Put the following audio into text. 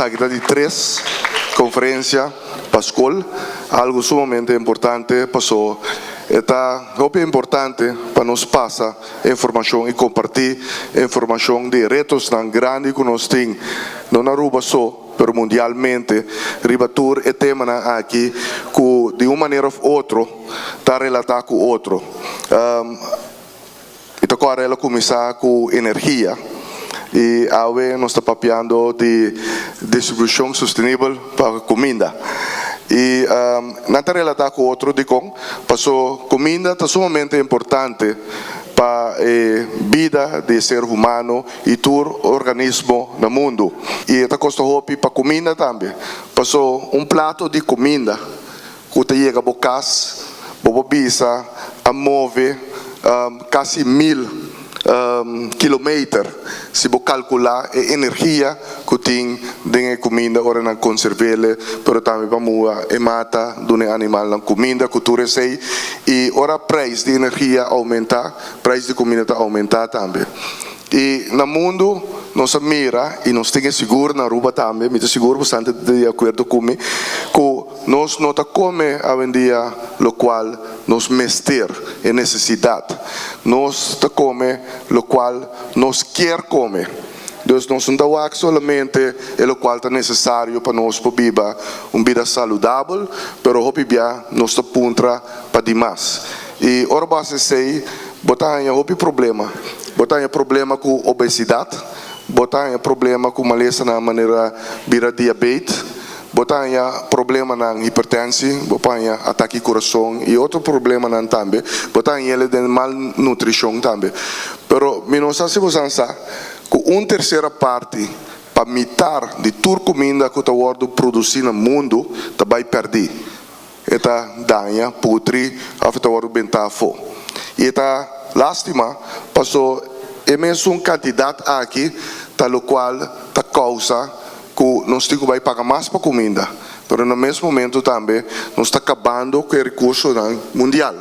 Esaki ta di tres conferencia pa scol, algo sumamente importante paso e ta hopi importante pa nos pasa informacion y comparti informacion di retosnan grandi cu nos tin no na Aruba so pero mundialmente riba tur e temanan aki cu di un manera of otro ta relata cu otro. Mi ta kòrda el a kuminsá ku energia i awe nos ta papiando di distribushon sostenibel pa kuminda. I nan ta relatá ku otro dikon? Paso kuminda ta sumamente importante pa e bida di e ser humano i tur organismo na mundu. I e ta kosta hopi pa kuminda tambe. Paso un plato di kuminda ku ta yega bo kas, bo por bisa a move kasi mil kilometer si bo kalkulá e energia ku tin den e kuminda ora nan konserv'el, pero tambe pa muha e mata, duna e animalnan kuminda ku tur esei. I ora preis di energia oumentá, preis di kuminda ta oumentá tambe. I na mundu nos a mira, i nos tin e sigur na Aruba tambe, mi ta sigur bo esnan ta di akuerdo ku mi, ku Nos no ta come awendia locual nos mester, e necesidad. Nos ta come locual nos kier come. Dus nos no ta wak solamente e locual ta necesario pa nos por biba un bida saludabel, pero hopi bia nos ta puntra pa dimas. Y ora bo haci esey, bo ta haña hopi problema. Bo ta haña problema cu obesidad, bo ta haña problema cu malesanan manera bira diabet, Bo ta haña problemanan hipertensi, bo por haña ataki kurason i otro problemanan tambe. Bo ta hañ'el den malnutrishon tambe. Pero mi no sa si bosan sa ku un tersera parti pa mitar di tur kuminda ku ta wòrdu produsí na mundu ta bai pèrdí. E ta daña, putri òf e ta wòrdu bentá afó. I e ta lástima paso e mesun kantidat aki ta lokual ta kousa ku nos tin ku bai paga mas pa kuminda, pero na mes momento tambe nos ta kabando ku e rekursonan mundial.